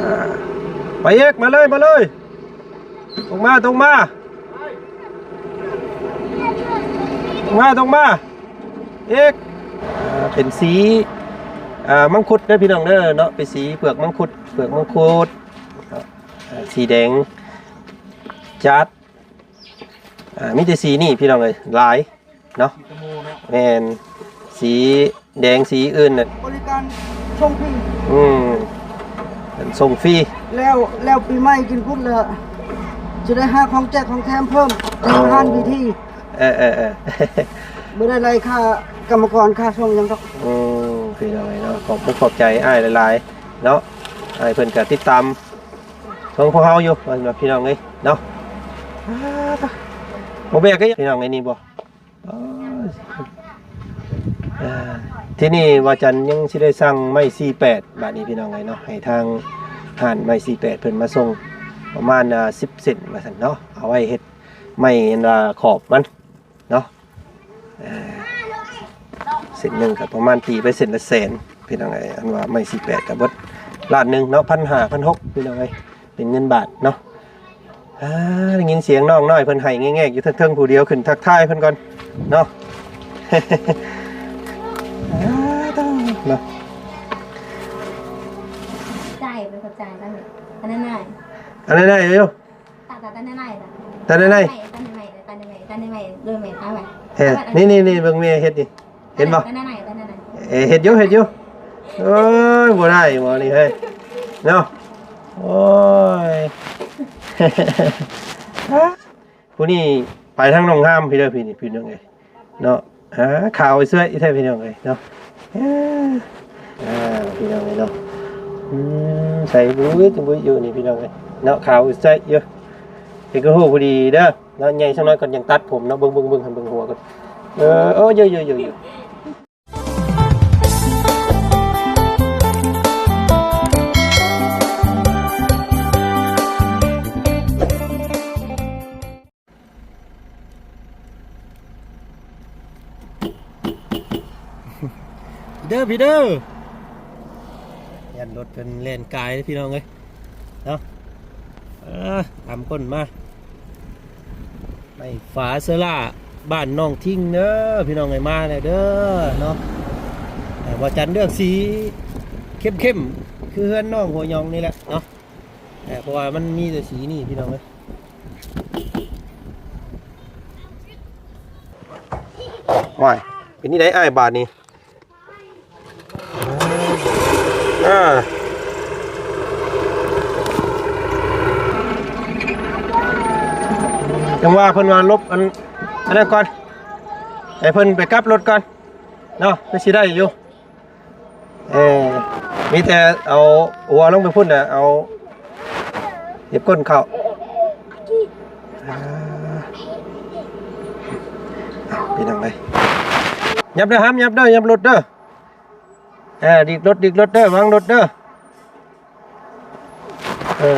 ອ່າ ໄປອີກ ມາເລີຍ ມາເລີຍ ຕົງມາ ຕົງມາ ຕົງມາ ຕົງມາ ອີກ ອ່າ ເປັນສີ ອ່າ ມັງຄຸດເດີພີ່ນ້ອງເດີເນາະ ເປັນສີເປືອກມັງຄຸດ ເປືອກມັງຄຸດ ອ່າ ສີແດງຈັດ ອ່າ ມີແຕ່ສີນີ້ພີ່ນ້ອງເອີຍ ຫຼາຍເນາະ ແມ່ນ ສີແດງສີອື່ນນະ ບໍລິການສົ່ງຟຣີ ອືມ ເປັນສົ່ງຟຣີ ແລ້ວ ແລ້ວປີໃໝ່ກິນພຸ້ນລະ ຈະໄດ້ຫາຂອງແຈກຂອງແຖມເພີ່ມ ແຕ່ງານພິທີ ເອີໆໆ ບໍ່ໄດ້ໄລ່ຄ່າກຳມະກອນ ຄ່າສົ່ງຫຍັງດອກ ອືມ ພີ່ນ້ອງເອີຍເນາະ ຂອບອົກຂອບໃຈອ້າຍຫຼາຍໆເນາະ ອ້າຍເພິ່ນກະຕິດຕາມຂອງພວກເຮົາຢູ່ ພີ່ນ້ອງເອີຍເນາະ ອ່າ ບໍ່ແບກກະ ພີ່ນ້ອງເອີຍ ນີ້ບໍ່ ອ່າ ທີນີ້ວ່າຈັນຍັງຊິໄດ້ສັ່ງໄມ້ສີ່ແປດ ບາດນີ້ພີ່ນ້ອງເອີຍເນາະ ໃຫ້ທາງຮ້ານໄມ້ສີ່ແປດເພິ່ນມາສົ່ງປະມານ ອ່າ ສິບເຊັນວ່າຊັ້ນເນາະ ເອົາໄວ້ເຮັດໄມ້ອັນວ່າຂອບມັນເນາະ ເອີ ເຊັນໜຶ່ງກະປະມານ ຕີໄປເຊັນລະແສນພີ່ນ້ອງເອີຍ ອັນວ່າໄມ້ສີ່ແປດກະເບິດລ້ານໜຶ່ງເນາະ ພັນຫ້າ ພັນຫົກ ພີ່ນ້ອງເອີຍ ເປັນເງິນບາດເນາະ ອ່າ ໄດ້ຍິນສຽງນ້ອງນ້ອຍເພິ່ນໄຫ້ແງກໆຢູ່ເທິງໆ ຜູ້ດຽວ ຂຶ້ນທັກທາຍເພິ່ນກ່ອນເນາະ ອ່າ ເນາະ ໃຈ ຂອບໃຈນຳ ອັນນັ້ນນາຍ ອັນນັ້ນນາຍຢູ່ ຕາ ຕາ ຕາໃນ ຕາໃນ ຕາໃນ ຕາໃນ ຕາໃນ ເອີ ນີ້ໆໆ ເບິ່ງແມ່ເຮັດນີ້ ເຫັນບໍ່? ເອີ ເຮັດຢູ່ ເຮັດຢູ່ ໂອ້ຍ ບໍ່ໄດ້ບໍ່ນີ້ເຮີ້ຍ ເນາະ ໂອ້ຍ ຜູ້ນີ້ໄປທາງໜອງຫາມພີ້ເດີ ພີ້ນີ້ ພີ່ນ້ອງເອີຍເນາະ ຫາຂາວສວຍແທ້ພີ່ນ້ອງເອີຍເນາະ ເອີ ອ່າ ພີ່ນ້ອງເອີຍເນາະ ອືມ ໃສ່ບຸ້ຍໆຢູ່ນີ້ພີ່ນ້ອງເອີຍເນາະ ຂາວໃສຢູ່ ເປັນກະໂຫຜູ້ດີເດີເນາະ ໃຫຍ່ສັກໜ້ອຍກ່ອນຈັ່ງຕັດຜົມເນາະ ເບິ່ງ ເບິ່ງ ເບິ່ງ ເບິ່ງຫົວກ່ອນ ເອີ ໂອ້ ເຢີໆໆໆ. ເດີ ພີ່ເດີ ຢ້ານລົດເພິ່ນແລ່ນກາຍເດີພີ່ນ້ອງເອີຍເນາະ ເອີ ຕາມກົ້ນມາ ໄມ້ຝາເຊີລາ ບ້ານນ້ອງທິງເດີພີ່ນ້ອງເອີຍ ມາແລ້ວເດີເນາະ ເອີ ວ່າຈັນເລືອກສີເຂັ້ມໆ ຄືເຮືອນນ້ອງຫົວຫຍອງນີ້ແຫຼະເນາະ ເອີ ເພາະວ່າມັນມີແຕ່ສີນີ້ພີ່ນ້ອງເອີຍ. ວ້າຍ ເປັນຈັ່ງໃດອ້າຍບາດນີ້? ອ່າ ຈັ່ງວ່າເພິ່ນວ່າຫຼົບອັນ ອັນນັ້ນກ່ອນ ໃຫ້ເພິ່ນໄປກັບລົດກ່ອນເນາະ ຄືຊິໄດ້ຢູ່. ເອີ ມີແຕ່ເອົາຫົວລົງໄປພຸ້ນແຫຼະ ເອົາເກັບກົ້ນເຂົ້າ ອ່າ ພີ່ນ້ອງເອີຍ ຫຍັບເດີ ຫາມ ຫຍັບເດີ ຫຍັບລົດເດີ ເອີ ດີກລົດ ດີກລົດເດີ ວາງລົດເດີ ເອີ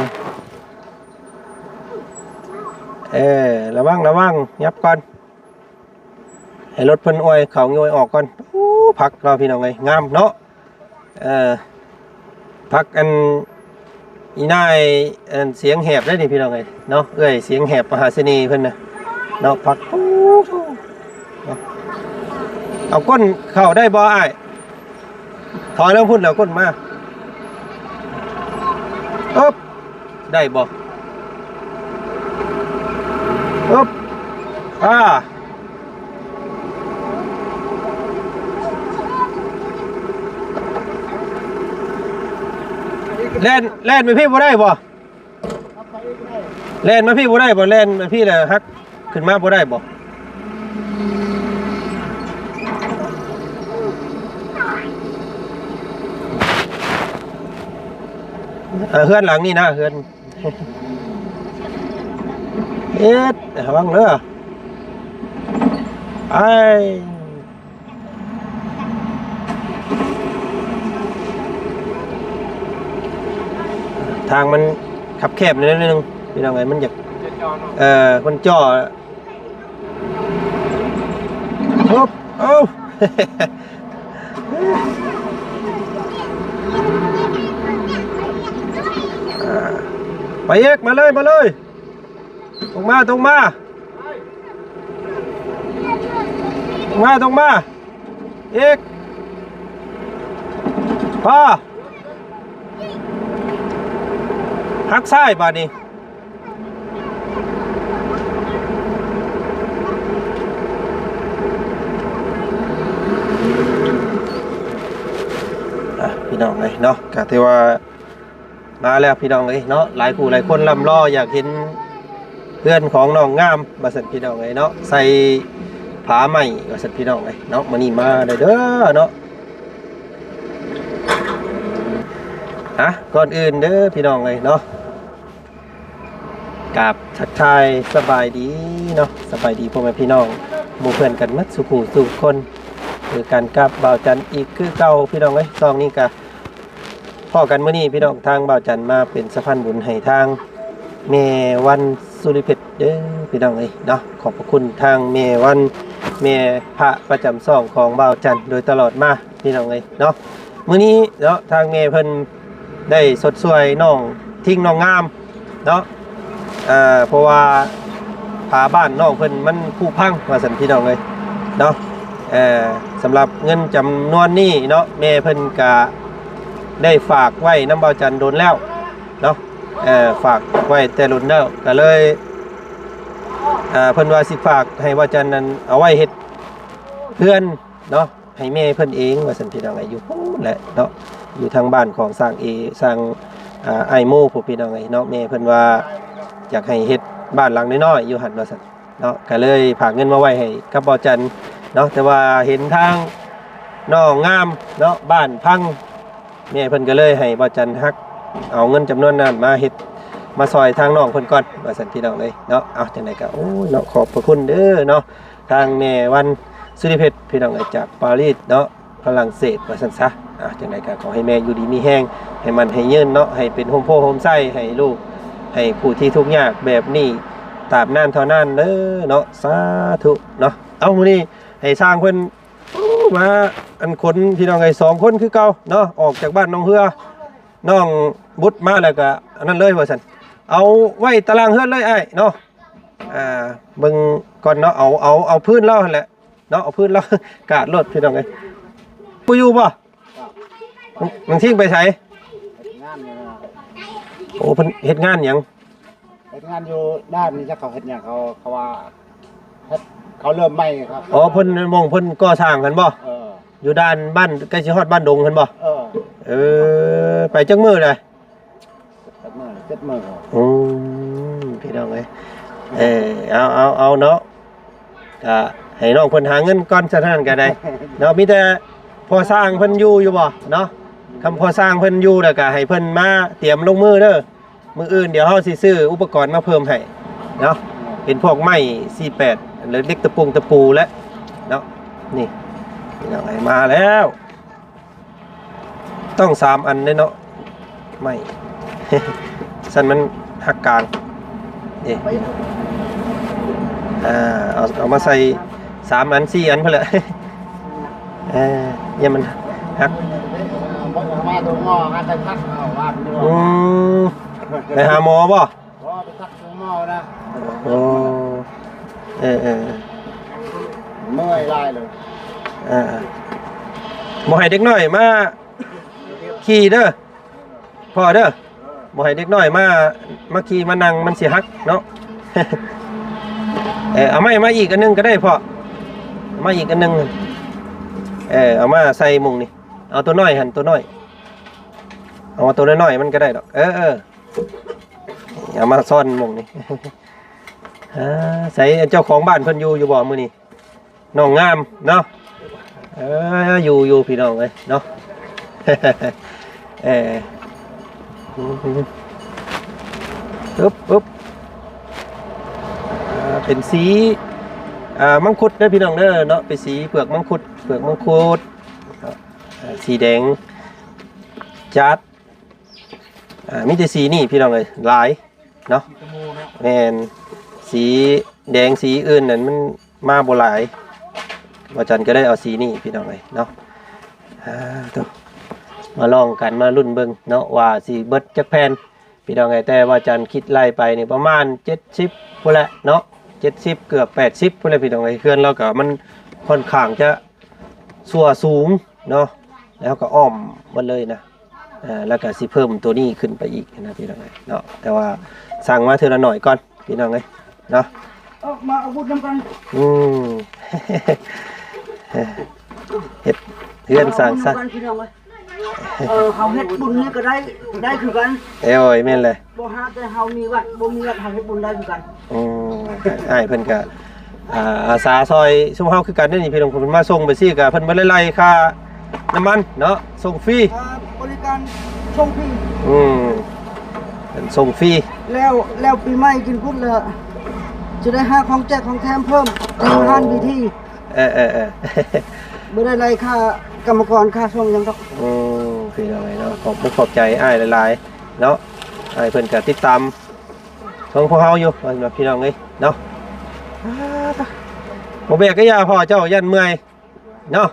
ເອີ ລະວັງ ລະວັງ ຫຍັບກ່ອນ. ໃຫ້ລົດເພິ່ນອວຍເຂົ້າງອວຍອອກກ່ອນ. ໂອ້ ຜັກເນາະພີ່ນ້ອງເອີຍ ງາມເນາະ. ເອີ ຜັກອັນ ອີ່ນາຍ ອັນສຽງແຫບໄດ໋ນີ້ພີ່ນ້ອງເອີຍເນາະ ເອື້ອຍສຽງແຫບມະຫາເສນີເພິ່ນນະເນາະ. ຜັກ ເອົາກົ້ນເຂົ້າໄດ້ບໍ່ອ້າຍ? ຖອຍລົງພຸ້ນແລ້ວກົ້ນມາ. ອຶບ ໄດ້ບໍ່? ອຶບ ອາ ແລ່ນ ແລ່ນໄປພີ້ບໍ່ໄດ້ບໍ່? ແລ່ນມາພີ້ບໍ່ໄດ້ບໍ່? ແລ່ນມາພີ້ແລ້ວຫັກຂຶ້ນມາບໍ່ໄດ້ບໍ່? ເອີ ເຮືອນຫຼັງນີ້ນະ ເຮືອນ ເຮັດ ລະວັງເດີ ໄປ. ທາງມັນຄັບແຄບໜ້ອຍໜຶ່ງພີ່ນ້ອງເອີຍ ມັນຢາກ ເອີ ມັນຈໍ້. ໂອ້ ໂອ້ ໄປອີກ ມາເລີຍ ມາເລີຍ ຕົງມາ ຕົງມາ ຕົງມາ ຕົງມາ ອີກ ພໍ ຫັກຊ້າຍບາດນີ້. ອ່ະ ພີ່ນ້ອງເອີຍເນາະ ກະຖືວ່າມາແລ້ວພີ່ນ້ອງເອີຍເນາະ ຫຼາຍຜູ້ຫຼາຍຄົນລ່ຳລໍຢາກເຫັນເຮືອນຂອງນ້ອງງາມວ່າຊັ້ນພີ່ນ້ອງເອີຍເນາະ ໃສ່ຜ້າໄມ້ວ່າຊັ້ນພີ່ນ້ອງເອີຍເນາະ ມື້ນີ້ມາແລ້ວເດີເນາະ. ອ່ະ ກ່ອນອື່ນເດີພີ່ນ້ອງເອີຍເນາະ ກາບທັກທາຍສະບາຍດີເນາະ ສະບາຍດີພໍ່ແມ່ພີ່ນ້ອງ ໝູ່ເພື່ອນກັນໝົດສູ່ຜູ້ສູ່ຄົນ ຄືກັນກັບບ່າວຈັນອີກຄືເກົ່າພີ່ນ້ອງເອີຍ. ຊ່ອງນີ້ກະພໍ້ກັນມື້ນີ້ພີ່ນ້ອງ ທາງບ່າວຈັນມາເປັນສະພານບຸນໃຫ້ທາງແມ່ວັນ ສຸລິເພັດເດີພີ່ນ້ອງເອີຍເນາະ. ຂອບພະຄຸນທາງແມ່ວັນ ແມ່ພະປະຈຳຊ່ອງຂອງບ່າວຈັນໂດຍຕະຫຼອດມາ ພີ່ນ້ອງເອີຍເນາະ. ມື້ນີ້ເນາະ ທາງແມ່ເພິ່ນໄດ້ຊົດຊ່ວຍນ້ອງທິງນ້ອງງາມເນາະ ເພາະວ່າຝາບ້ານນ້ອງເພິ່ນມັນຜຸພັງວ່າຊັ້ນ ພີ່ນ້ອງເອີຍເນາະ. ສຳລັບເງິນຈຳນວນນີ້ເນາະ ແມ່ເພິ່ນກະໄດ້ຝາກໄວ້ນຳບ່າວຈັນດົນແລ້ວເນາະ ຝາກໄວ້ແຕ່ດົນແລ້ວ ກະເລີຍ ເພິ່ນວ່າຊິຝາກໃຫ້ບ່າວຈັນນັ້ນເອົາໄວ້ເຮັດເຮືອນເນາະ ໃຫ້ແມ່ເພິ່ນເອງວ່າຊັ້ນ ພີ່ນ້ອງເອີຍ. ຢູ່ພຸ້ນແຫຼະເນາະ ຢູ່ທາງບ້ານຂອງຊ່າງເອ ຊ່າງ ອາ ອ້າຍໂມພຸ້ນ ພີ່ນ້ອງເອີຍເນາະ. ແມ່ເພິ່ນວ່າຢາກໃຫ້ເຮັດບ້ານຫຼັງນ້ອຍໆຢູ່ຫັ້ນວ່າຊັ້ນເນາະ ກະເລີຍຝາກເງິນມາໄວ້ໃຫ້ກັບບ່າວຈັນເນາະ. ແຕ່ວ່າເຫັນທາງນ້ອງງາມເນາະ ບ້ານພັງ ແມ່ເພິ່ນກະເລີຍໃຫ້ບ່າວຈັນຫັກເອົາເງິນຈຳນວນນັ້ນມາເຮັດ ມາຊ່ອຍທາງນ້ອງເພິ່ນກ່ອນວ່າຊັ້ນ ພີ່ນ້ອງເອີຍເນາະ. ເອົາ ຈັ່ງໃດກະ ໂອ້ຍເນາະ ຂອບພະຄຸນເດີເນາະ ທາງແມ່ວັນ ສຸລິເພັດ ພີ່ນ້ອງເອີຍ ຈາກປາຣີສເນາະ ຝຣັ່ງເສດວ່າຊັ້ນຊະ. ຈັ່ງໃດກະຂໍໃຫ້ແມ່ຢູ່ດີມີແຮງ ໃຫ້ໝັ້ນໃຫ້ຍືນເນາະ ໃຫ້ເປັນຮົ່ມໂພຮົ່ມໄຊໃຫ້ລູກ ໃຫ້ຜູ້ທີ່ທຸກຍາກແບບນີ້ຕາບນານເທົ່ານານເດີເນາະ ສາທຸເນາະ. ເອົາ ມື້ນີ້ໃຫ້ຊ່າງເພິ່ນ ໂອ້ ມາອັນຂົນ ພີ່ນ້ອງເອີຍ ສອງຄົນຄືເກົ່າເນາະ ອອກຈາກບ້ານໜອງເຮືອ ນ້ອງບຸດມາແລ້ວກະອັນນັ້ນເລີຍວ່າຊັ້ນ. ເອົາໄວ້ຕາລ່າງເຮືອນເລີຍອ້າຍເນາະ ອ່າ ເບິ່ງກ່ອນເນາະ ເອົາ ເອົາ ເອົາພື້ນລາວຫັ້ນແຫຼະເນາະ ເອົາພື້ນລາວກາດໂລດ ພີ່ນ້ອງເອີຍ. ບໍ່ຢູ່ບໍ່? ນ້ອງທິງໄປໃສ? ເຮັດງານຢູ່ນະ. ໂອ້ ເພິ່ນເຮັດງານຫຍັງ? ເຮັດງານຢູ່ດ່ານນີ້ ຈັກເຂົາເຮັດຫຍັງ ເຂົາ ເຂົາວ່າເຮັດ ເຂົາເລີ່ມໃໝ່ຄັບ. ອໍ ເພິ່ນ ໝ່ອງເພິ່ນກໍ່ສ້າງຫັ້ນບໍ່? ເອີ ຢູ່ດ່ານບ້ານ ໃກ້ຊິຮອດບ້ານດົງຫັ້ນບໍ່? ເອີ ເອີ ໄປຈັກມື້ແລ້ວ? ຈັກມື້ ເຈັດມື້. ອືມ ພີ່ນ້ອງເອີຍ ເອີ ເອົາ ເອົາ ເອົາເນາະ ກະໃຫ້ນ້ອງເພິ່ນຫາເງິນກ່ອນ ຊັ້ນນັ້ນກະໄດ້ເນາະ. ມີແຕ່ພໍ່ຊ່າງເພິ່ນຢູ່ ຢູ່ບໍ່ເນາະ? ຄັນພໍ່ຊ່າງເພິ່ນຢູ່ແລ້ວກະໃຫ້ເພິ່ນມາຕຽມລົງມືເດີ. ມື້ອື່ນດຽວເຮົາຊິຊື້ອຸປະກອນມາເພີ່ມໃຫ້ເນາະ ເປັນພວກໄມ້ສີ່ແປດ ແລະ ເຫຼັກຕະປຸງຕະປູແຫຼະເນາະ. ນີ້ ພີ່ນ້ອງເອີຍ ມາແລ້ວ ຕ້ອງສາມອັນເດ້ເນາະ ໄມ້ ຊັ້ນມັນຫັກກາງເດ້. ອ່າ ເອົາ ເອົາມາໃສ່ສາມອັນ ສີ່ອັນພຸ້ນແຫຼະ ເອີ ຢ້ານມັນຫັກ. ອືມ ໄປຫາໝໍບໍ່? ບໍ່ ໄປສັກໂຕໝໍນະ. ໂອ້ ເອີໆ ເມື່ອຍຫຼາຍເລີຍ. ອ່າ ບໍ່ໃຫ້ເດັກນ້ອຍມາຂີ່ເດີພໍ່ເດີ ບໍ່ໃຫ້ເດັກນ້ອຍມາ ມາຂີ່ມານັ່ງ ມັນຊິຫັກເນາະ. ເອີ ເອົາໄມ້ມາອີກອັນໜຶ່ງກະໄດ້ພໍ່ ເອົາມາອີກອັນໜຶ່ງ. ເອີ ເອົາມາໃສ່ໝ່ອງນີ້ ເອົາໂຕນ້ອຍຫັ້ນ ໂຕນ້ອຍ ເອົາໂຕນ້ອຍໆມັນກະໄດ້ດອກ. ເອີໆ ເອົາມາຊ້ອນໝ່ອງນີ້. ອ່າ ໃສເຈົ້າຂອງບ້ານເພິ່ນຢູ່ ຢູ່ບໍ່ມື້ນີ້? ນ້ອງງາມເນາະ ເອີ ຢູ່ ຢູ່ ພີ່ນ້ອງເອີຍເນາະ. ເອີ ອຶບ ອຶບ ອ່າ ເປັນສີ ອ່າ ມັງຄຸດເດີພີ່ນ້ອງເດີເນາະ ເປັນສີເປືອກມັງຄຸດ ເປືອກມັງຄຸດ ອ່າ ສີແດງຈັດ. ອ່າ ມີແຕ່ສີນີ້ພີ່ນ້ອງເອີຍ ຫຼາຍເນາະ. ແມ່ນ ສີແດງສີອື່ນນັ້ນມັນມາບໍ່ຫຼາຍ ບ່າວຈັນກະເລີຍເອົາສີນີ້ພີ່ນ້ອງເອີຍເນາະ. ອ່າ ໂຕ ມາລອງກັນ ມາລຸ້ນເບິ່ງເນາະ ວ່າຊິເບິດຈັກແຜ່ນ. ພີ່ນ້ອງເອີຍ. ແຕ່ວ່າຈັນຄິດໄລ່ໄປນີ້ປະມານເຈັດສິບພຸ້ນແຫຼະເນາະ ເຈັດສິບ ເກືອບແປດສິບພຸ້ນແຫຼະ ພີ່ນ້ອງເອີຍ. ເຮືອນລາວກໍມັນຂ້ອນຂ້າງຈະ ສ່ວສູງເນາະ ແລ້ວເຮົາກໍອ້ອມໝົດເລີຍນະ ເອີ ແລ້ວກໍຊິເພີ່ມໂຕນີ້ຂຶ້ນໄປອີກນະ ພີ່ນ້ອງເອີຍເນາະ. ແຕ່ວ່າສັ່ງມາເທື່ອລະໜ້ອຍກ່ອນ ພີ່ນ້ອງເອີຍເນາະ. ອອກມາເອົາບຸນນຳກັນ ອືມ ເຮັດເຮືອນສ້າງສັນ ເອົາບຸນນຳກັນ ພີ່ນ້ອງເອີຍ. ເອີ ເຮົາເຮັດບຸນນີ້ກໍໄດ້ ໄດ້ຄືກັນ. ເອີຍ ແມ່ນແຫຼະ. ບໍ່ຫາກແຕ່ເຮົາມີວັດ ບໍ່ມີວັດ ເຮົາເຮັດບຸນໄດ້ຄືກັນ. ໂອ້ ອ້າຍເພິ່ນກະ ອ່າ ອາສາຊ່ອຍຊຸມເຮົາຄືກັນເດ້ນີ້ ພີ່ນ້ອງ. ເພິ່ນມາສົ່ງໄປຊີ້ກະ ເພິ່ນບໍ່ໄດ້ໄລ່ຄ່ານ້ຳມັນເນາະ ສົ່ງຟຣີ. ອ່າ ບໍລິການສົ່ງຟຣີ. ອືມ ເພິ່ນສົ່ງຟຣີ. ແລ້ວ ແລ້ວປີໃໝ່ກິນພຸ້ນລະ ຈະໄດ້ຫາຂອງແຈກຂອງແຖມເພີ່ມ ແຕ່ງຮ້ານເວທີ. ເອີໆໆ ບໍ່ໄດ້ໄລ່ຄ່າກຳມະກອນ ຄ່າສົ່ງຫຍັງດອກ. ໂອ້ ພີ່ນ້ອງເອີຍເນາະ ຂອບອົກຂອບໃຈອ້າຍຫຼາຍໆເນາະ. ອ້າຍເພິ່ນກະຕິດຕາມຂອງພວກເຮົາຢູ່ ພີ່ນ້ອງເອີຍເນາະ. ບໍ່ແບກກະຢ່າ ພໍ່ເຈົ້າຢ້ານເມື່ອຍເນາະ.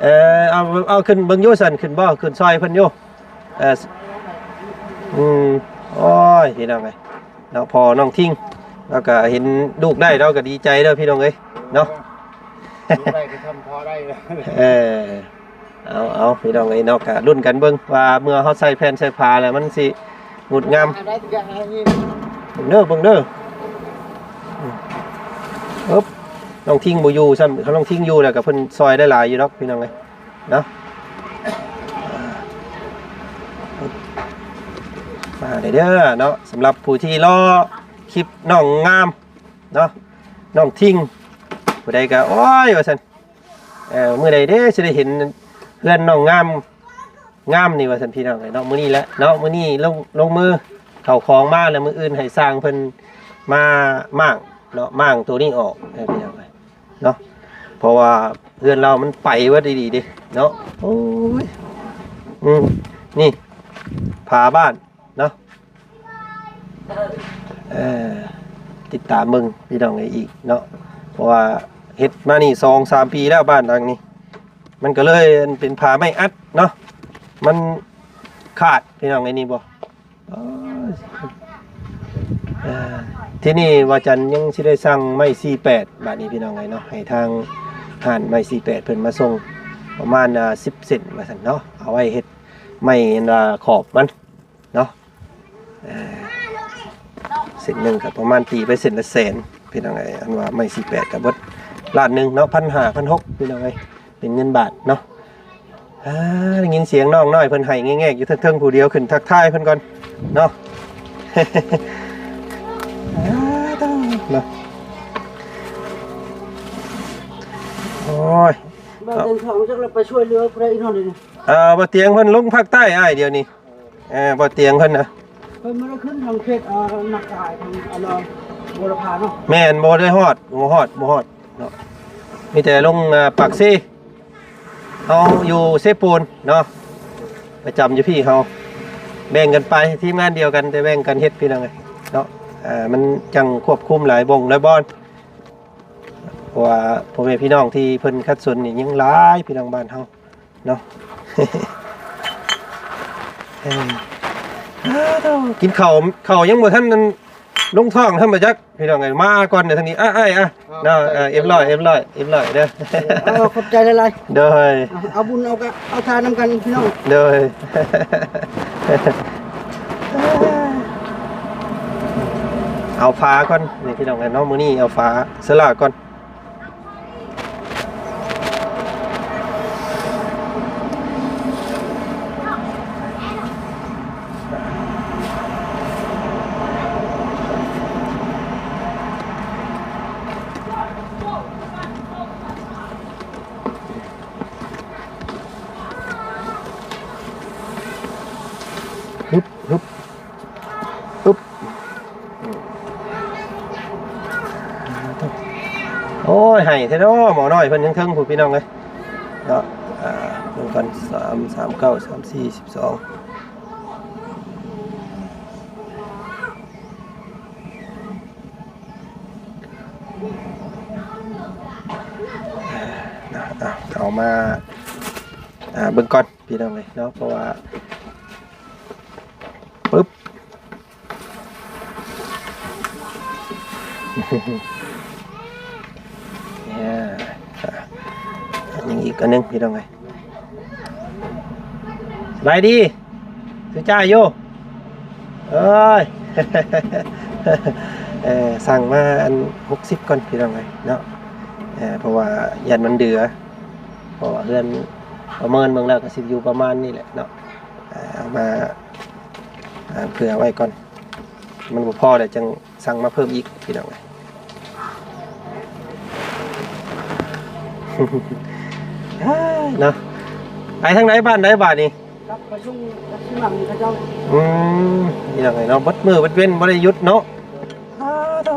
ເອີ ເອົາ ເອົາຂຶ້ນເບິ່ງຢູ່ຊັ້ນ ຂຶ້ນບໍ່ ຂຶ້ນຊ່ອຍເພິ່ນຢູ່. ເອີ ອືມ ໂອ້ຍ ພີ່ນ້ອງເອີຍເນາະ ພໍ່ນ້ອງທິງ ລາວກະເຫັນລູກໄດ້ ລາວກະດີໃຈເດີ ພີ່ນ້ອງເອີຍເນາະ. ລູກໄດ້ກະຊ່ຳພໍໄດ້. ເອີ ເອົາໆ ພີ່ນ້ອງເອີຍເນາະ ກະລຸ້ນກັນເບິ່ງວ່າເມື່ອເຮົາໃສ່ແຜ່ນໃສ່ຝາແລ້ວມັນຊິງົດງາມ. ເບິ່ງເດີ ເບິ່ງເດີ. ອຶບ ນ້ອງທິງບໍ່ຢູ່ຊ້ຳ ຄັນນ້ອງທິງຢູ່ແລ້ວກະເພິ່ນຊ່ອຍໄດ້ຫຼາຍຢູ່ດອກ ພີ່ນ້ອງເອີຍ. ເນາະ ມາເດີເນາະ ສຳລັບຜູ້ທີ່ລໍຄລິບນ້ອງງາມເນາະ ນ້ອງທິງ ຜູ້ໃດກະ ໂອ້ຍ ວ່າຊັ້ນ ເອີ ມື້ໃດເດ້ຊິໄດ້ເຫັນເຮືອນນ້ອງງາມ ງາມນີ້ວ່າຊັ້ນ ພີ່ນ້ອງເອີຍເນາະ. ມື້ນີ້ແຫຼະເນາະ ມື້ນີ້ລົງ ລົງມືເຂົ້າຂອງມາແລ້ວ ມື້ອື່ນໃຫ້ຊ່າງເພິ່ນມາມ້າງເນາະ ມ້າງໂຕນີ້ອອກໃຫ້ພີ່ນ້ອງເອີຍ ເນາະ ເພາະວ່າເຮືອນລາວມັນໄປເບິດອີ່ຫຼີເດ້ເນາະ. ໂອ້ຍ ອືມ ນີ້ຝາບ້ານເນາະ ເອີ ຕິດຕາມເບິ່ງພີ່ນ້ອງເອີຍອີກເນາະ ເພາະວ່າເຮັດມານີ້ສອງສາມປີແລ້ວ ບ້ານຫຼັງນີ້ ມັນກໍເລີຍເປັນຝາໄມ້ອັດເນາະ ມັນຂາດ ພີ່ນ້ອງເອີຍ ນີ້ບໍ່ ເອີ ເອີ ທີນີ້ວ່າຈັນຍັງຊິໄດ້ສັ່ງໄມ້ສີ່ແປດ ບາດນີ້ພີ່ນ້ອງເອີຍເນາະ ໃຫ້ທາງຮ້ານໄມ້ສີ່ແປດເພິ່ນມາສົ່ງປະມານ ອ່າ ສິບເຊັນວ່າຊັ້ນເນາະ ເອົາໄວ້ເຮັດໄມ້ອັນວ່າຂອບມັນເນາະ ເອີ ເຊັນໜຶ່ງກໍປະມານ ຕີໄປເຊັນລະແສນ ພີ່ນ້ອງເອີຍ. ອັນວ່າໄມ້ສີ່ແປດກໍເບິດລ້ານໜຶ່ງເນາະ ພັນຫ້າ ພັນຫົກ ພີ່ນ້ອງເອີຍ ເປັນເງິນບາດເນາະ. ອ່າ ໄດ້ຍິນສຽງນ້ອງນ້ອຍເພິ່ນໄຫ້ແງກໆຢູ່ເທິງໆ ຜູ້ດຽວ ຂຶ້ນທັກທາຍເພິ່ນກ່ອນເນາະ. ອ່າ ເນາະ ໂອ້ຍ ບ່າວຕຽງທອງຈັກລະໄປຊ່ວຍເຫຼືອຜູ້ໃດອີກເນາະດຽວນີ້. ອ່າ ບ່າວຕຽງເພິ່ນລົງພາກໃຕ້ອ້າຍດຽວນີ້. ເອີ ບ່າວຕຽງເພິ່ນນະ ເພິ່ນບໍ່ໄດ້ຂຶ້ນທາງເຂດ ເອີ ນາກາຍ ທາງ ອັນ ບົວລະພາເນາະ. ແມ່ນ ບໍ່ໄດ້ຮອດ ບໍ່ຮອດ ບໍ່ຮອດເນາະ ມີແຕ່ລົງ ເອີ ປາກເຊ. ເຮົາຢູ່ເຊໂປນເນາະ ປະຈຳຢູ່ພີ້ເຮົາ ແບ່ງກັນໄປ ທີມງານດຽວກັນ ແຕ່ແບ່ງກັນເຮັດ ພີ່ນ້ອງເອີຍເນາະ. ເອີ ມັນຈັ່ງຄວບຄຸມຫຼາຍບ່ອນ ຫຼາຍບ່ອນ ເພາະວ່າພໍ່ແມ່ພີ່ນ້ອງທີ່ເພິ່ນຂັດສົນນີ້ຍັງຫຼາຍ ພີ່ນ້ອງບ້ານເຮົາເນາະ. ເອີ ກິນເຂົ້າ ເຂົ້າຍັງບໍ່ທັນນັ້ນ ລົງທ້ອງທຳມະຈັກ ພີ່ນ້ອງເອີຍ. ມາກ່ອນເດີທາງນີ້ ອ້າຍ ອ້າຍ ອ່ະ ເນາະ. ເອີ ເອັມຮ້ອຍ ເອັມຮ້ອຍ ເອັມຮ້ອຍເດີ. ເອີ ຂອບໃຈຫຼາຍໆ ໂດຍ. ເອົາ ເອົາບຸນເອົາກະ ເອົາທານນຳກັນ ພີ່ນ້ອງ ໂດຍ. ເອົາຝາກ່ອນນີ້ ພີ່ນ້ອງເອີຍເນາະ ມື້ນີ້ເອົາຝາສາລາກ່ອນ. ໂອ້ຍ ໃຫ້ແທ້ເນາະ ໝໍນ້ອຍເພິ່ນເທິງໆ ພຸ້ນ ພີ່ນ້ອງເອີຍເນາະ. ອ່າ ເບິ່ງກ່ອນ ສາມ ສາມ ເກົ້າ ສາມ ສີ່ ສິບສອງ ເອົາມາ ອ່າ ເບິ່ງກ່ອນ ພີ່ນ້ອງເອີຍເນາະ ເພາະວ່າ ປຶບ ເອີ ຍັງອີກອັນໜຶ່ງພີ່ນ້ອງເອີຍ. ສະບາຍດີ ຄືຈ້າຢູ່. ເອີຍ ເອີ ສັ່ງມາອັນຫົກສິບກ່ອນພີ່ນ້ອງເອີຍເນາະ. ເອີ ເພາະວ່າຢ້ານມັນເດືອ ເພາະວ່າເຮືອນປະເມີນເບິ່ງແລ້ວກໍຊິຢູ່ປະມານນີ້ແຫຼະເນາະ. ເອົາມາ ເອີ ເຜື່ອໄວ້ກ່ອນ ມັນບໍ່ພໍແລ້ວຈັ່ງ ສັ່ງມາເພີ່ມອີກພີ່ນ້ອງເອີຍ. ເນາະ ໄປທາງໃດ ບ້ານໃດບາດນີ້? ກັບໄປສົ່ງກັບທີ່ຫຼັງເຂົາເຈົ້າ. ອືມ ພີ່ນ້ອງເອີຍເນາະ ເບິດມື້ເບິດເວັນບໍ່ໄດ້ຢຸດເນາະ. ອ້າໂທ້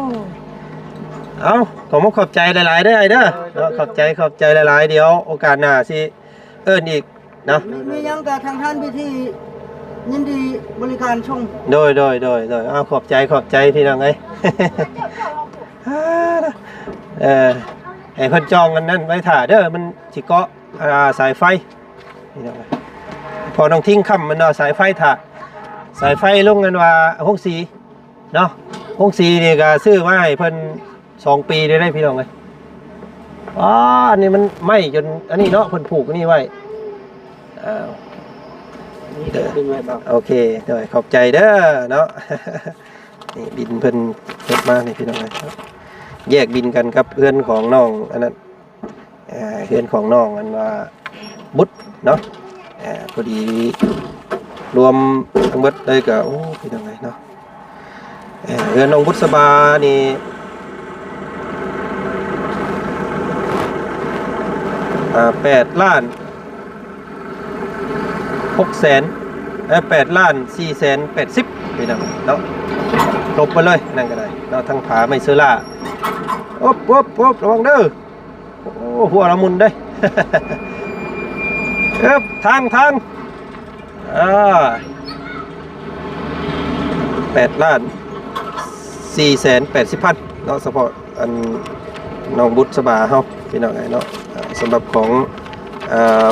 ເອົາ ຂໍມຸກຂອບໃຈຫຼາຍໆເດີອ້າຍເດີ. ເນາະ ຂອບໃຈ ຂອບໃຈຫຼາຍໆ. ດຽວໂອກາດໜ້າຊິເອີ້ນອີກ ເນາະ ມີ ມີຫຍັງກໍທາງທ່ານພິທີຍິນດີບໍລິການສົ່ງ. ໂດຍ ໂດຍ ໂດຍ ໂດຍ ເອົາ ຂອບໃຈ ຂອບໃຈພີ່ນ້ອງເອີຍ. ເອີ ໃຫ້ເພິ່ນຈອງອັນນັ້ນໄວ້ຖ້າເດີ ມັນຊິເກາະ ອ່າ ສາຍໄຟພີ່ນ້ອງເອີຍ. ພໍນ້ອງທິງຄ້ຳມັນເນາະ ສາຍໄຟຖ້າ ສາຍໄຟລົງອັນວ່າໂຮງສີ ເນາະ ໂຮງສີນີ້ກໍຊື້ມາໃຫ້ເພິ່ນສອງປີໄດ້ ພີ່ນ້ອງເອີຍ. ອໍ ອັນນີ້ມັນໄໝ້ຈົນອັນນີ້ເນາະ ເພິ່ນຜູກອັນນີ້ໄວ້. ເອີ ນີ້ຂຶ້ນໄວ້ບໍ່? ໂອເຄ ໂດຍ ຂອບໃຈເດີເນາະ. ນີ້ບິນເພິ່ນເຮັດມານີ້ ພີ່ນ້ອງເອີຍ ແຍກບິນກັນກັບເຮືອນຂອງນ້ອງອັນນັ້ນ ເອີ ເຮືອນຂອງນ້ອງອັນວ່າບຸດເນາະ. ເອີ ພໍດີລວມທັງເບິດເລີຍກໍ ໂອ້ ພີ່ນ້ອງເອີຍເນາະ. ເອີ ເຮືອນນ້ອງບຸດສະບານີ້ ອ່າ ແປດລ້ານຫົກແສນ ເອີ ແປດລ້ານສີ່ແສນແປດສິບ ພີ່ນ້ອງເນາະ. ຄົບໄປເລີຍ ນັ້ນກໍໄດ້ເນາະ ທັງຝາໄມ້ເຊີລ່າ. ອົບ ອົບ ອົບ ລະວັງເດີ. ໂອ້ ຫົວລະໝຸນເດ້. ເອີບ ທາງ ທາງ ອ່າ ແປດລ້ານສີ່ແສນແປດສິບພັນເນາະ ສະເພາະອັນນ້ອງບຸດສະບາເຮົາ ພີ່ນ້ອງເອີຍເນາະ. ອ່າ ສຳລັບຂອງ ອ່າ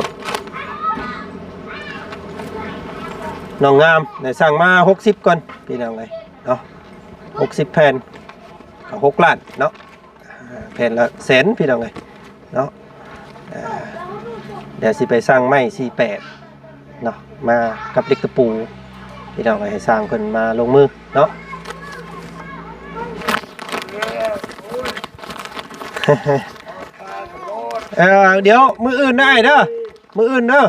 ນ້ອງງາມ ໄດ້ສັ່ງມາຫົກສິບກ່ອນ ພີ່ນ້ອງເອີຍເນາະ ຫົກສິບແຜ່ນ ກໍຫົກລ້ານເນາະ. ອ່າ ແຜ່ນລະແສນ ພີ່ນ້ອງເອີຍເນາະ. ອ່າ ດຽວຊິໄປສັ່ງໄມ້ສີ່ແປດເນາະ ມາກັບເຫຼັກຕະປູ ພີ່ນ້ອງເອີຍ ໃຫ້ຊ່າງເພິ່ນມາລົງມືເນາະ. ເອີ ດຽວມື້ອື່ນເດີອ້າຍເດີ ມື້ອື່ນເດີ.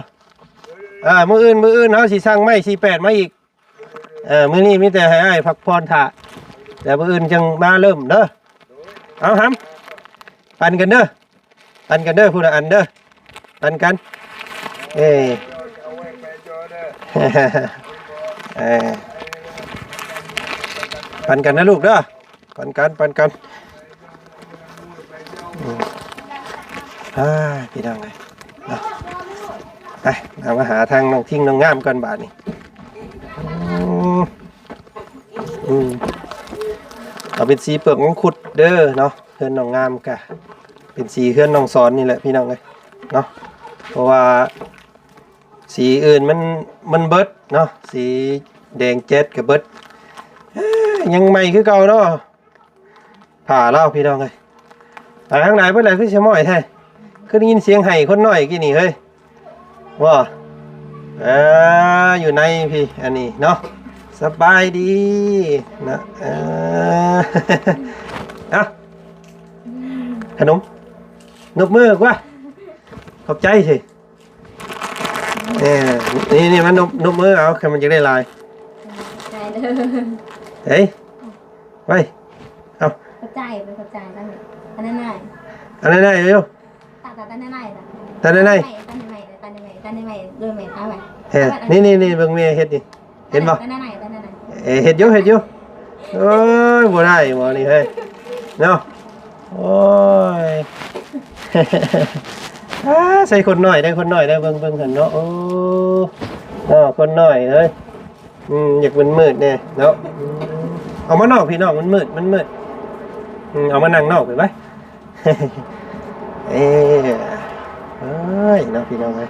ອ່າ ມື້ອື່ນ ມື້ອື່ນເຮົາຊິສັ່ງໄມ້ສີ່ແປດມາອີກ. ເອີ ມື້ນີ້ມີແຕ່ໃຫ້ອ້າຍພັກຜ່ອນຖ້າ ແລ້ວມື້ອື່ນຈັ່ງມາເລີ່ມເດີ. ເອົາ ຫຳ ປັນກັນເດີ ປັນກັນເດີ ຜູ້ລະອັນເດີ ປັນກັນ. ເອີ ເອີ ປັນກັນນະລູກເດີ. ປັນກັນ ປັນກັນ. ອືມ ອ່າ ພີ່ນ້ອງເອີຍເນາະ ໄປ ເອົາມາຫາທາງນ້ອງທິງນ້ອງງາມກ່ອນບາດນີ້. ອືມ ອືມ ເອົາເປັນສີເປືອກມັງຄຸດເດີເນາະ. ເຮືອນນ້ອງງາມກະເປັນສີເຮືອນນ້ອງສອນນີ້ແຫຼະ ພີ່ນ້ອງເອີຍເນາະ ເພາະວ່າ ສີອື່ນມັນ ມັນເບິດເນາະ ສີແດງແຈັດກໍເບິດ. ເອີ ຍັງໃໝ່ຄືເກົ່າເນາະ ຜ້າລາວ ພີ່ນ້ອງເອີຍ. ໄປທາງໃດເບິດແລ້ວ ຄືຊິໝ້ອຍແທ້ ຄືໄດ້ຍິນສຽງໄຫ້ຄົນນ້ອຍກີ້ນີ້ເຮີ້ຍ ບໍ່? ເອີ ຢູ່ໃນພີ້ ອັນນີ້ເນາະ ສະບາຍດີນະ. ເອີ ເອົາ ຂະໜົມ ນົບມືກວ່າ ຂອບໃຈຊິ. ເອີ ນີ້ໆ ມານົບ ນົບມືເອົາ ຄັນມັນຈະໄດ້ຫຼາຍ. ຂອບໃຈເດີ. ເອີຍ ໄວ້ ເອົາ ຂອບໃຈ ເປັນຂອບໃຈ ຕານນີ້ ຕານໃນໆ ເອົາ ຕາ ຕາ ຕານໃນໆ ຕານໃນໆ ຕານໃນໆ ຕານໃນໆ ຕານໃນໆ ໂດຍແມ່ ຕາໄວ້. ເອີ ນີ້ໆ ເບິ່ງແມ່ເຮັດນີ້. ເຫັນບໍ່? ເອີ ເຮັດຢູ່ ເຮັດຢູ່. ໂອ້ຍ ບໍ່ໄດ້ບໍ່ນີ້ເຮີ້ຍ ເນາະ. ໂອ້ຍ ອາ ໃສ່ຄົນນ້ອຍເດີ ຄົນນ້ອຍເດີ ເບິ່ງ ເບິ່ງຫັ້ນເນາະ. ໂອ້ ເນາະ ຄົນນ້ອຍເອີຍ. ອືມ ຢາກມືດໆ ແດ່ເນາະ. ອືມ ອອກມານອກ ພີ່ນ້ອງ ມັນມືດ ມັນມືດ. ອືມ ເອົາມານັ່ງນອກໄປໄວ້. ເອີ ເອີຍ ເນາະ ພີ່ນ້ອງເອີຍ.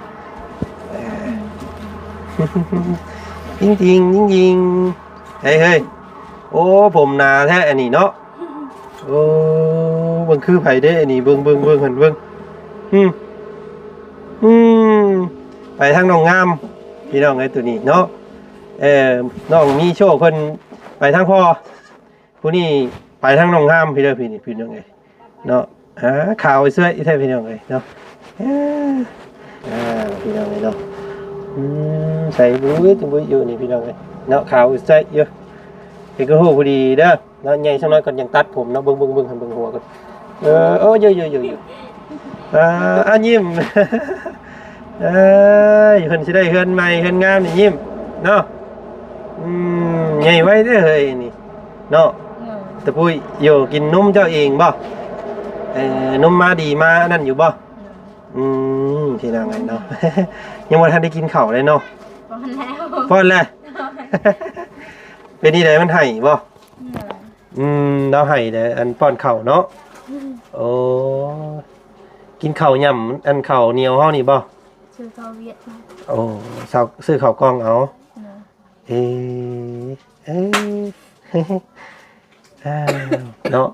ເອີ ຈິງໆ ຍິງໆ ເຮີ້ຍ ເຮີ້ຍ. ໂອ້ ຜົມໜາແທ້ອັນນີ້ເນາະ. ໂອ້ ເບິ່ງຄືໃຜເດ້ອັນນີ້ ເບິ່ງ ເບິ່ງ ເບິ່ງຫັ້ນເບິ່ງ ອືມ ອືມ ໄປທາງນ້ອງງາມ ພີ່ນ້ອງເອີຍ ໂຕນີ້ເນາະ ເອີ ນ້ອງມີໂຊກເພິ່ນໄປທາງພໍ່ ຜູ້ນີ້ໄປທາງໜອງຫາມພີ້ເດີ ພີ່ນີ້ ພີ່ນ້ອງເອີຍເນາະ. ອ່າ ຂາວເຊື່ອຍແທ້ພີ່ນ້ອງເອີຍເນາະ. ເອີ ອ່າ ພີ່ນ້ອງເອີຍເນາະ. ອືມ ໃສ່ບຸ້ຍບຸ້ຍຢູ່ນີ້ພີ່ນ້ອງເອີຍເນາະ. ຂາວເຊື່ອຍຢູ່. ເປັນກະໂຫຜູ້ດີເດີເນາະ. ໃຫຍ່ສັກໜ້ອຍກ່ອນຈັ່ງຕັດຜົມເນາະ. ເບິ່ງ ເບິ່ງ ເບິ່ງ ເບິ່ງຫົວກ່ອນ. ເອີ ໂອ້ ຢູ່ໆໆໆ ອ່າ ອ່າ ຍິ້ມ. ເອີຍ ເພິ່ນຊິໄດ້ເຮືອນໃໝ່ເຮືອນງາມນີ້ຍິ້ມເນາະ. ອືມ ໃຫຍ່ໄວເດີ້ເຮີ້ຍນີ້ເນາະ. ໂດຍ ຕະປຸ້ຍຢູ່ ກິນນົມເຈົ້າເອງບໍ່? ເອີ ນົມມາດີມາອັນນັ້ນຢູ່ບໍ່? ໂດຍ ອືມ ພີ່ນ້ອງເອີຍເນາະ. ຍັງບໍ່ທັນໄດ້ກິນເຂົ້າເລີຍເນາະ. ປ້ອນແລ້ວ ປ້ອນແລ້ວ. ໂດຍ ເປັນອີ່ໃດ ມັນໄຫ້ບໍ່? ໂດຍ ອືມ ລາວໄຫ້ແຫຼະ ອັນປ້ອນເຂົ້າເນາະ. ອືມ ໂອ້ ກິນເຂົ້າຫຍ້ຳ ອັນເຂົ້າໜຽວເຮົານີ້ບໍ່? ຊື້ເຂົ້າຫວຽດມາ. ໂອ້ ຊື້ເຂົ້າກ່ອງເອົາ. ໂດຍ ເອີ ເອີ ເນາະ.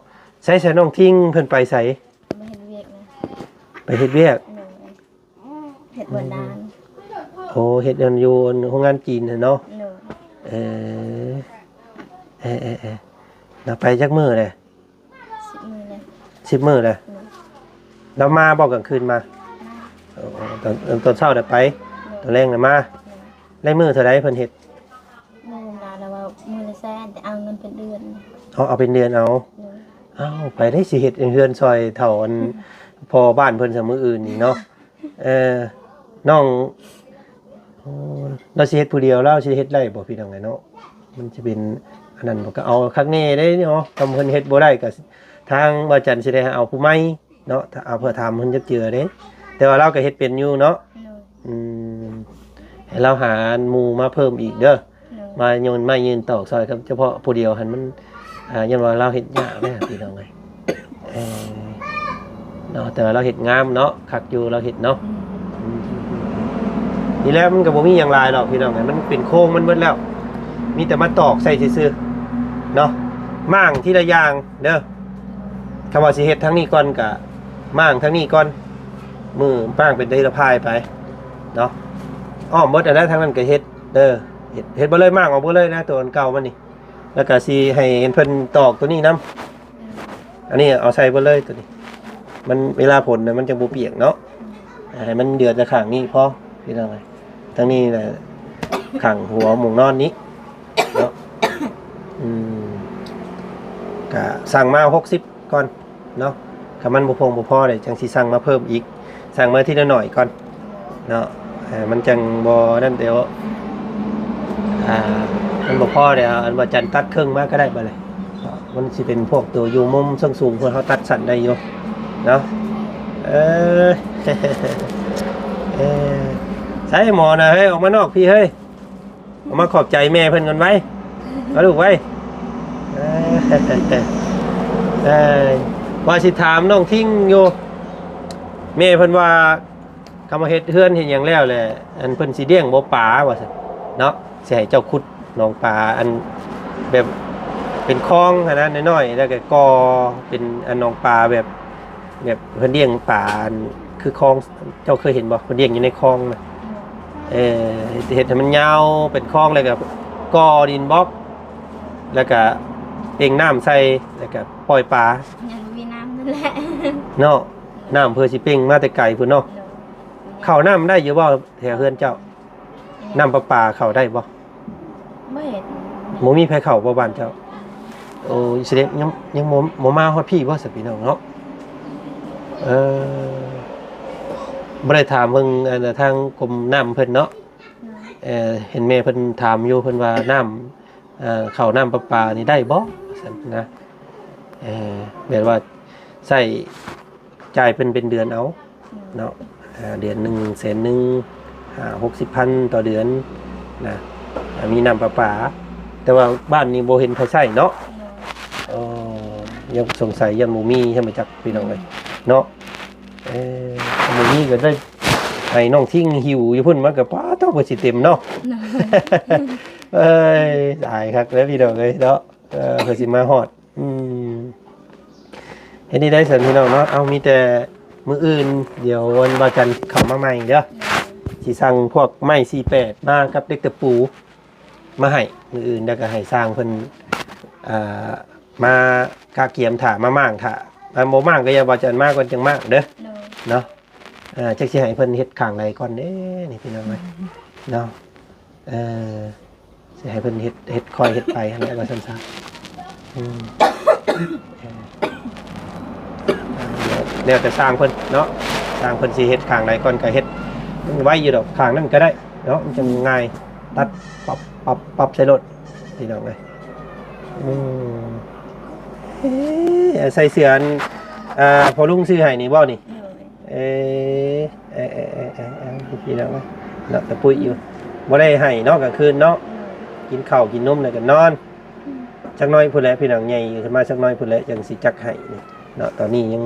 ໃສ ໃສ ນ້ອງທິງເພິ່ນໄປໃສ? ໄປເຮັດວຽກນະ. ໄປເຮັດວຽກ? ໂດຍ ເຮັດບໍ່ນານ. ໂອ້ ເຮັດອັນຢູ່ໂຮງງານຈີນຫັ້ນເນາະ. ໂດຍ ເອີ ເອີໆໆ ລາວໄປຈັກມື້ແລ້ວ? ສິບມື້ແລ້ວ. ສິບມື້ແລ້ວ. ໂດຍ ລາວມາບໍ່ກາງຄືນມາ? ມາ. ໂອ້ ຕອນ ຕອນເຊົ້ານະໄປ. ໂດຍ ຕອນແລງນະມາ. ໂດຍ ໄດ້ມື້ເທົ່າໃດເພິ່ນເຮັດ? ມື້ລະ ລາວວ່າມື້ລະແສນ ແຕ່ເອົາເງິນເປັນເດືອນ. ເອົາ ເອົາເປັນເດືອນເອົາ. ໂດຍ ອ້າວ ໄປໄດ້ຊິເຮັດເຮືອນຊ່ອຍເຖົ້າອັນພໍ່ບ້ານເພິ່ນຊະມື້ອື່ນນີ້ເນາະ. ເອີ ນ້ອງ ໂອ້ ລາວຊິເຮັດຜູ້ດຽວ ລາວຊິເຮັດໄດ້ບໍ່ ພີ່ນ້ອງເອີຍເນາະ? ມັນຊິເປັນອັນນັ້ນບໍ່? ກໍເອົາຄັກແນ່ເດ້ເນາະ. ຄັນເພິ່ນເຮັດບໍ່ໄດ້ກໍ ທາງບ່າວຈັນຊິໄດ້ເອົາຜູ້ໃໝ່ເນາະ. ຖ້າເອົາ ເພື່ອຖາມເພິ່ນຈັກເທື່ອເດ້. ແຕ່ວ່າລາວກໍເຮັດເປັນຢູ່ເນາະ. ໂດຍ ອືມ ໃຫ້ລາວຫາໝູ່ມາເພີ່ມອີກເດີ. ໂດຍ ມາໂຍນໄມ້ຍື່ນຕອກຊ່ອຍກັບ ສະເພາະຜູ້ດຽວຫັ້ນມັນ ອ່າ ຍ້ອນວ່າລາວເຮັດຍາກເດ້ພີ່ນ້ອງເອີຍ. ເອີ ເນາະ ແຕ່ວ່າລາວເຮັດງາມເນາະ ຄັກຢູ່ລາວເຮັດເນາະ. ອືມ ອືມ ນີ້ແຫຼະ ມັນກໍບໍ່ມີຫຍັງຫຼາຍດອກພີ່ນ້ອງເອີຍ ມັນເປັນໂຄງມັນເບິດແລ້ວ ມີແຕ່ມາຕອກໃສ່ຊື່ໆເນາະ. ມ້າງທີລະຢ່າງເດີ ຄຳວ່າຊິເຮັດທາງນີ້ກ່ອນກະມ້າງທາງນີ້ກ່ອນ ມື້ມ້າງເປັນທີລະພາຍໄປເນາະ. ອ້ອມເບິດຫັ້ນແຫຼະ ທາງນັ້ນກະເຮັດເດີ ເຮັດ ເຮັດເບິດເລີຍ ມ້າງອອກເບິດເລີຍນະ ໂຕອັນເກົ່າມັນນີ້. ແລ້ວກະຊິໃຫ້ເພິ່ນຕອກໂຕນີ້ນຳ ອັນນີ້ເອົາໃສ່ເບິດເລີຍໂຕນີ້ ມັນເວລາຝົນນະມັນຈັ່ງບໍ່ປຽກເນາະ. ໃຫ້ມັນເດືອດແຕ່ຂ້າງນີ້ພໍພີ່ນ້ອງເອີຍ. ທາງນີ້ນະ ຂ້າງຫົວໝ່ອງນອນນີ້ເນາະ. ອືມ ກະສັ່ງມາຫົກສິບກ່ອນເນາະ. ຄັນມັນບໍ່ພຽງບໍ່ພໍເດ ຈັ່ງຊິສັ່ງມາເພີ່ມອີກ ສັ່ງມາທີລະໜ້ອຍກ່ອນເນາະ. ເອີ ມັນຈັ່ງບໍ່ນັ້ນ ດຽວ ອ່າ ມັນບໍ່ພໍ ດຽວອັນບ່າວຈັນຕັດເຄິ່ງມາກໍໄດ້ບາດນີ້. ມັນຊິເປັນພວກໂຕຢູ່ມຸມເຊິ່ງສູງ ເພື່ອເຮົາຕັດສັ້ນໄດ້ຢູ່ເນາະ. ເອີ ເອີ ໃສໝໍນະເຮີ້ຍ ອອກມານອກພີ້ເຮີ້ຍ. ເອົາມາຂອບໃຈແມ່ເພິ່ນກ່ອນໄວ ເອົາລູກໄວ. ເອີ ເອີ ວ່າຊິຖາມນ້ອງທິງຢູ່ ແມ່ເພິ່ນວ່າ ຄຳວ່າເຮັດເຮືອນເຮັດຫຍັງແລ້ວແຫຼະ ອັນເພິ່ນຊິລ້ຽງບໍ່ປາວ່າຊັ້ນເນາະ. ຊິໃຫ້ເຈົ້າຂຸດໜອງປາ ອັນແບບເປັນຄອງຫັ້ນນະ ນ້ອຍໆ ແລ້ວກໍກໍ່ເປັນອັນໜອງປາແບບ ແບບເພິ່ນລ້ຽງປາ ອັນຄືຄອງ ເຈົ້າເຄີຍເຫັນບໍ່? ເພິ່ນລ້ຽງຢູ່ໃນຄອງນະ. ເອີ ເຮັດໃຫ້ມັນຍາວເປັນຄອງ ແລ້ວກໍກໍ່ດິນບລັອກ ແລ້ວກໍເປັ່ງນ້ຳໃສ່ ແລ້ວກໍປ່ອຍປາ. ຍັງບໍ່ມີນ້ຳນັ້ນແຫຼະເນາະ. ນ້ຳເພື່ອຊິເປັ່ງມາແຕ່ໄກພຸ້ນເນາະ. ໂດຍ. ເຂົ້ານ້ຳໄດ້ຢູ່ບໍ່ແຖວເຮືອນເຈົ້າ? ນ້ຳປະປາເຂົ້າໄດ້ບໍ່? ບໍ່ເຫັນ. ບໍ່ມີໃຜເຂົ້າບໍ່ບ້ານເຈົ້າ? ໂອ້ ສະແດງຍັງ ຍັງບໍ່ ບໍ່ມາຮອດພີ້ບໍ່ ສະພີ່ນ້ອງເນາະ? ເອີ ບໍ່ໄດ້ຖາມເບິ່ງ ອັນ ທາງກົມນ້ຳເພິ່ນເນາະ. ໂດຍ. ເອີ ເຫັນແມ່ເພິ່ນຖາມຢູ່ ເພິ່ນວ່ານ້ຳ ເອີ ເຂົ້ານ້ຳປະປານີ້ໄດ້ບໍ່ ວ່າຊັ້ນນະ. ເອີ ແມ່ນວ່າໃຊ້ຈ່າຍເປັນ ເປັນເດືອນເອົາເນາະ. ໂດຍ. ເດືອນໜຶ່ງແສນໜຶ່ງ ຫ້າຫົກສິບພັນຕໍ່ເດືອນນະ ມີນ້ຳປະປາ ແຕ່ວ່າບ້ານນີ້ບໍ່ເຫັນໃຜໃຊ້ເນາະ. ໂດຍ. ເອີ ຍັງສົງໄສຢ້ານບໍ່ມີໃຫ້ມາຈັກ ພີ່ນ້ອງເອີຍເນາະ. ເອີ ບໍ່ມີກໍໄດ້ໃຫ້ນ້ອງທິງຫິ້ວຢູ່ພຸ້ນ ມັນກໍ ປາດໂທ້ ເພິ່ນຊິເຕັມເນາະ. ໂດຍ. ເອີຍ ຕາຍຄັກແລ້ວ ພີ່ນ້ອງເອີຍເນາະ. ເອີ ເພິ່ນຊິມາຮອດ. ອືມ ອັນນີ້ໄດ້ຊັ້ນພີ່ນ້ອງເນາະ. ເອົາ ມີແຕ່ມື້ອື່ນ ດຽວວັນ ວັນຈັນເຂົ້າມາໃໝ່ເດີ ຊິສັ່ງພວກໄມ້ສີ່ແປດມາກັບເຫຼັກຕະປູມາໃຫ້ມື້ອື່ນ ແລ້ວກໍໃຫ້ຊ່າງເພິ່ນ ເອີ ມາກະກຽມຖ້າ ມາມ້າງຖ້າ. ອັນບໍ່ມ້າງກໍຢ່າ ວັນຈັນມາກ່ອນຈັ່ງມ້າງເດີ ໂດຍ ເນາະ. ເອີ ຈັກຊິໃຫ້ເພິ່ນເຮັດຂ້າງໃດກ່ອນເດ້ນີ້ພີ່ນ້ອງເອີຍ ເນາະ. ເອີ ຊິໃຫ້ເພິ່ນເຮັດ ເຮັດຄ່ອຍເຮັດໄປຫັ້ນແຫຼະ ວ່າຊັ້ນຊະ. ອືມ ເອີ ແລ້ວແຕ່ຊ່າງເພິ່ນເນາະ ຊ່າງເພິ່ນຊິເຮັດຂ້າງໃດກ່ອນກໍເຮັດ ມັນໄວຢູ່ດອກ ຂ້າງນັ້ນກໍໄດ້ເນາະ ມັນຈັ່ງງ່າຍ ຕັດປັບ ປັບ ປັບໃສ່ໂລດ ພີ່ນ້ອງເອີຍ. ອືມ ເອີ ໃສ່ເສື້ອອັນ ອ່າ ພໍ່ລຸງຊື້ໃຫ້ນີ້ບໍ່ນີ້? ໂດຍ ເອີ ເອີ ເອີ ເອີ ເອີ ພີ່ນ້ອງເອີຍ ເນາະ ຕະປຸ້ຍຢູ່ ບໍ່ໄດ້ໃຫ້ເນາະ ກາງຄືນເນາະ ໂດຍ ກິນເຂົ້າກິນນົມແລ້ວກໍນອນ ອືມ ຈັກໜ້ອຍພຸ້ນແຫຼະ ພີ່ນ້ອງ ໃຫຍ່ຂຶ້ນມາຈັກໜ້ອຍພຸ້ນແຫຼະ ຈັ່ງຊິຈັກໃຫ້ເນາະ. ຕອນນີ້ຍັງ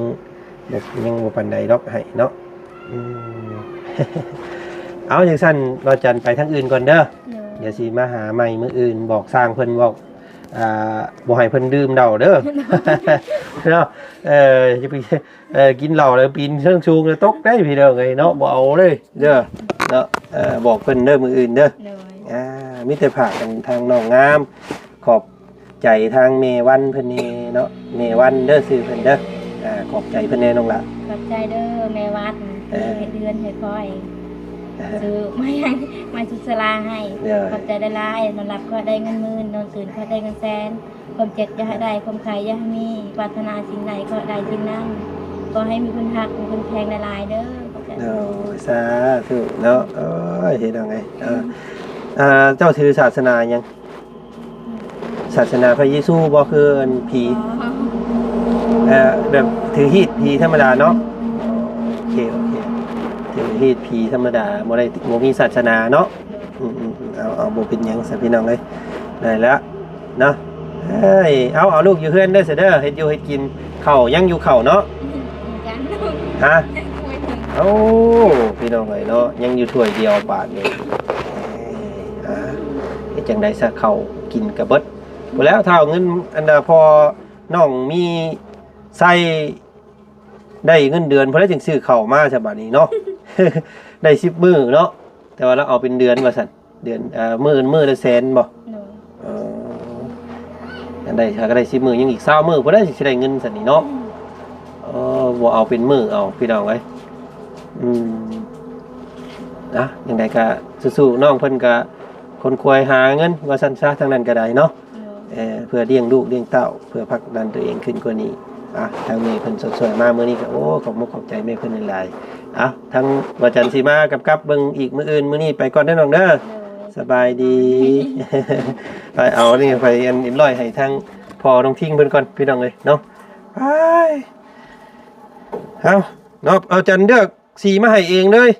ຍັງບໍ່ປານໃດດອກໃຫ້ເນາະ. ອືມ ເອົາ ຈັ່ງຊັ້ນ ວັນຈັນໄປທາງອື່ນກ່ອນເດີ ໂດຍ ດຽວຊິມາຫາໃໝ່ມື້ອື່ນ ບອກຊ່າງເພິ່ນ ບອກ ອ່າ ບໍ່ໃຫ້ເພິ່ນດື່ມເຫຼົ້າເດີ ເນາະ. ເອີ ຢ່າໄປ ເອີ ກິນເຫຼົ້າແລ້ວປີນເທິງສູງແລ້ວຕົກໄດ໋ ພີ່ນ້ອງເອີຍເນາະ ບໍ່ເອົາເລີຍເດີເນາະ. ເອີ ບອກເພິ່ນເດີມື້ອື່ນເດີ ໂດຍ ອ່າ ມີແຕ່ຝາກກັນທາງນ້ອງງາມ ຂອບໃຈທາງແມ່ວັນເພິ່ນແດ່ເນາະ ແມ່ວັນເດີ ຊື່ເພິ່ນເດີ. ອ່າ ຂອບໃຈເພິ່ນແດ່ນ້ອງຫຼ້າ ຂອບໃຈເດີແມ່ວັນ ເອີ ທີ່ເຮັດເຮືອນໃຫ້ຂ້ອຍ ເອີ ຊື້ໄມ້ ໄມ້ສຸດສະຫຼາໃຫ້ ໂດຍ ຂອບໃຈຫຼາຍໆ ນອນຫຼັບຂ້ອຍໄດ້ເງິນໝື່ນ ນອນຕື່ນຂ້ອຍໄດ້ເງິນແສນ ຄວາມເຈັບຢ່າໃຫ້ໄດ້ ຄວາມໄຂ້ຢ່າໃຫ້ມີ ປາດຖະໜາສິ່ງໃດຂໍໃຫ້ໄດ້ສິ່ງນັ້ນ ຂໍໃຫ້ມີຄົນຮັກ ມີຄົນແພງຫຼາຍໆເດີ. ໂອ້ຍ ສາທຸເນາະ. ໂອ້ຍ ເຮັດເອົາໄງ ເອີ ເຈົ້າຖືສາສະໜາຫຍັງ? ສາສະໜາພະເຢຊູບໍ່? ຄືອັນຜີ ອໍ ເອີ ແບບຖືຮີດຜີທຳມະດາເນາະ. ໂອເຄ ໂອເຄ ຖືຮີດຜີທຳມະດາ ບໍ່ໄດ້ ບໍ່ມີສາສະໜາເນາະ. ອືມໆ ເອົາ ເອົາ ບໍ່ເປັນຫຍັງຊະ ພີ່ນ້ອງເອີຍ ໄດ້ລະເນາະ. ເອີຍ ເອົາ ເອົາລູກຢູ່ເຮືອນເດີຊະເດີ ເຮັດຢູ່ເຮັດກິນ ເຂົ້າຍັງຢູ່ເຂົ້າເນາະ ຍັງ ຮະ ຍັງບໍ່ເຖິງ ໂອ້ ພີ່ນ້ອງເອີຍເນາະ ຍັງຢູ່ຖ້ວຍດຽວບາດນີ້. ເອີຍ ອ່າ ເຮັດຈັ່ງໃດຊະ ເຂົ້າກິນກະເບິດ ພຸ້ນແລ້ວ ຖ້າເອົາເງິນ ອັນນ່າ ພໍ່ນ້ອງມີໃຊ້ ໄດ້ເງິນເດືອນພຸ້ນແຫຼະ ຈຶ່ງຊື້ເຂົ້າມາຊະບາດນີ້ເນາະ ໄດ້ສິບມື້ເນາະ ແຕ່ວ່າລາວເອົາເປັນເດືອນວ່າຊັ້ນ ເດືອນ ເອີ ມື້ ມື້ລະແສນບໍ່? ໂດຍ ເອີ ອັນໃດກໍໄດ້ສິບມື້ ຍັງອີກຊາວມື້ພຸ້ນແຫຼະ ຊິໄດ້ເງິນຊັ້ນນີ້ເນາະ. ອືມ ເອີ ບໍ່ເອົາເປັນມື້ເອົາ ພີ່ນ້ອງເອີຍ. ອືມ ອ່ະ ຈັ່ງໃດກໍສູ້ໆ ນ້ອງເພິ່ນກໍຂົນຂວາຍຫາເງິນວ່າຊັ້ນຊະ ທາງນັ້ນກໍໄດ້ເນາະ. ໂດຍ ເອີ ເພື່ອລ້ຽງລູກລ້ຽງເຕົ້າ ເພື່ອຜັກດັນຕົວເອງຂຶ້ນກວ່ານີ້. ອ່ະ ທາງແມ່ເພິ່ນຊົດຊ່ວຍມາມື້ນີ້ກໍ ໂອ້ ຂອບມຸກຂອບໃຈແມ່ເພິ່ນຫຼາຍໆ. ອ່ະ ທາງບໍ່ຈັນຊິມາກັບກັບເບິ່ງອີກມື້ອື່ນ ມື້ນີ້ໄປກ່ອນເດີນ້ອງເດີ. ໂດຍ ສະບາຍດີ. ໄປເອົານີ້ໄປອັນເອັມຮ້ອຍໃຫ້ທາງພໍ່ນ້ອງທິງເພິ່ນກ່ອນ ພີ່ນ້ອງເອີຍເນາະ. ໄປ ເອົາເນາະ ເອົາຈັນເລືອກ ສີມາໃຫ້ເອງເລີຍ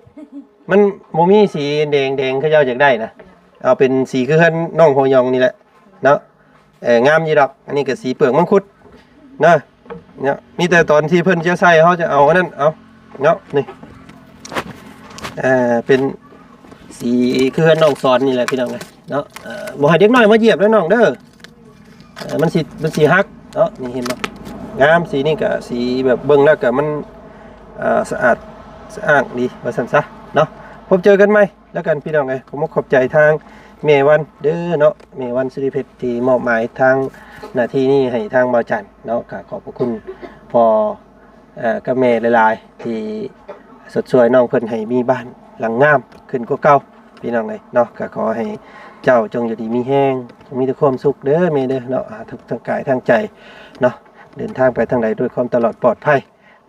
ມັນບໍ່ມີສີແດງໆ ເຂົາເຈົ້າຢາກໄດ້ນະ ເອົາເປັນສີຄືເຮືອນນ້ອງຫົວຫຍອງນີ້ແຫຼະເນາະ. ເອີ ງາມຢູ່ດອກ ອັນນີ້ກໍສີເປືອກມັງຄຸດເນາະ ເນາະ ມີແຕ່ຕອນທີ່ເພິ່ນຈະໃສ່ ເຮົາຈະເອົາອັນນັ້ນ ເອົາເນາະ ນີ້ ເອີ ເປັນສີຄືເຮືອນນ້ອງສອນນີ້ແຫຼະ ພີ່ນ້ອງເອີຍເນາະ. ເອີ ບໍ່ໃຫ້ເດັກນ້ອຍມາຢຽບເດີນ້ອງເດີ. ເອີ ມັນຊິ ມັນຊິຫັກເນາະ ນີ້ເຫັນບໍ່ ງາມ ສີນີ້ກະສີແບບເບິ່ງແລ້ວກະມັນ ເອີ ສະອາດສະອ້າງດີວ່າຊັ້ນຊະເນາະ. ພົບເຈີກັນໃໝ່ແລ້ວກັນ ພີ່ນ້ອງເອີຍ. ຂໍມຸກຂອບໃຈທາງແມ່ວັນເດີເນາະ ແມ່ວັນ ສຸລິເພັດ ທີ່ມອບໝາຍທາງໜ້າທີ່ນີ້ໃຫ້ທາງບ່າວຈັນເນາະ. ກະຂອບພະຄຸນພໍ່ ເອີ ກັບແມ່ຫຼາຍໆ ທີ່ຊົດຊ່ວຍນ້ອງເພິ່ນໃຫ້ມີບ້ານຫຼັງງາມຂຶ້ນກວ່າເກົ່າ ພີ່ນ້ອງເອີຍເນາະ. ກໍຂໍໃຫ້ເຈົ້າຈົ່ງຢູ່ດີມີແຮງ ຈົ່ງມີແຕ່ຄວາມສຸກເດີແມ່ເດີເນາະ ທັງ ທັງກາຍທັງໃຈເນາະ. ເດີນທາງໄປທາງໃດດ້ວຍຄວາມຕະຫຼອດປອດໄພ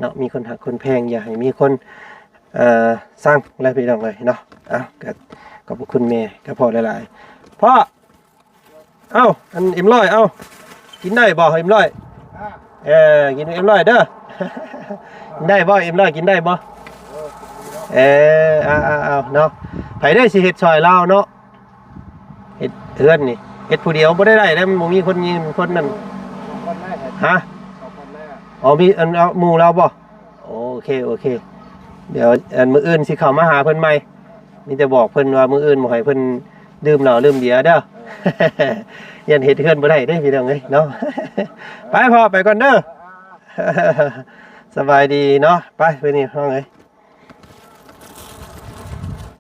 ເນາະ ມີຄົນຮັກຄົນແພງ ຢ່າໃຫ້ມີຄົນ ເອີ ຊັງແຫຼະ ພີ່ນ້ອງເອີຍເນາະ. ເອົ້າ ກໍຂອບພະຄຸນແມ່ກັບພໍ່ຫຼາຍໆ ພໍ່. ເອົ້າ ອັນເອັມຮ້ອຍ ເອົ້າ ກິນໄດ້ບໍ່ເອັມຮ້ອຍ? ເອີ ກິນເອັມຮ້ອຍເດີ ກິນໄດ້ບໍ່ເອັມຮ້ອຍ ກິນໄດ້ບໍ່? ເອີ ເອົາໆໆ ເນາະ ໃຜໄດ້ຊິເຮັດຊ່ອຍລາວເນາະ ເຮັດເຮືອນນີ້ ເຮັດຜູ້ດຽວບໍ່ໄດ້ໄດ້ເດ້ ມັນບໍ່ມີຄົນຍິງຄົນນັ້ນ ຮະ ອໍ ມີອັນ ເອົາ ໝູ່ລາວບໍ່? ໂອເຄ ໂອເຄ ດຽວອັນມື້ອື່ນຊິເຂົ້າມາຫາເພິ່ນໃໝ່ ມີແຕ່ບອກເພິ່ນວ່າມື້ອື່ນບໍ່ໃຫ້ເພິ່ນດື່ມເຫຼົ້າດື່ມເບຍເດີ ຢ້ານເຮັດເຮືອນບໍ່ໄດ້ເດ້ພີ່ນ້ອງເອີຍເນາະ. ໄປພໍ່ ໄປກ່ອນເດີ. ສະບາຍດີເນາະ ໄປມື້ນີ້ນ້ອງເອີຍ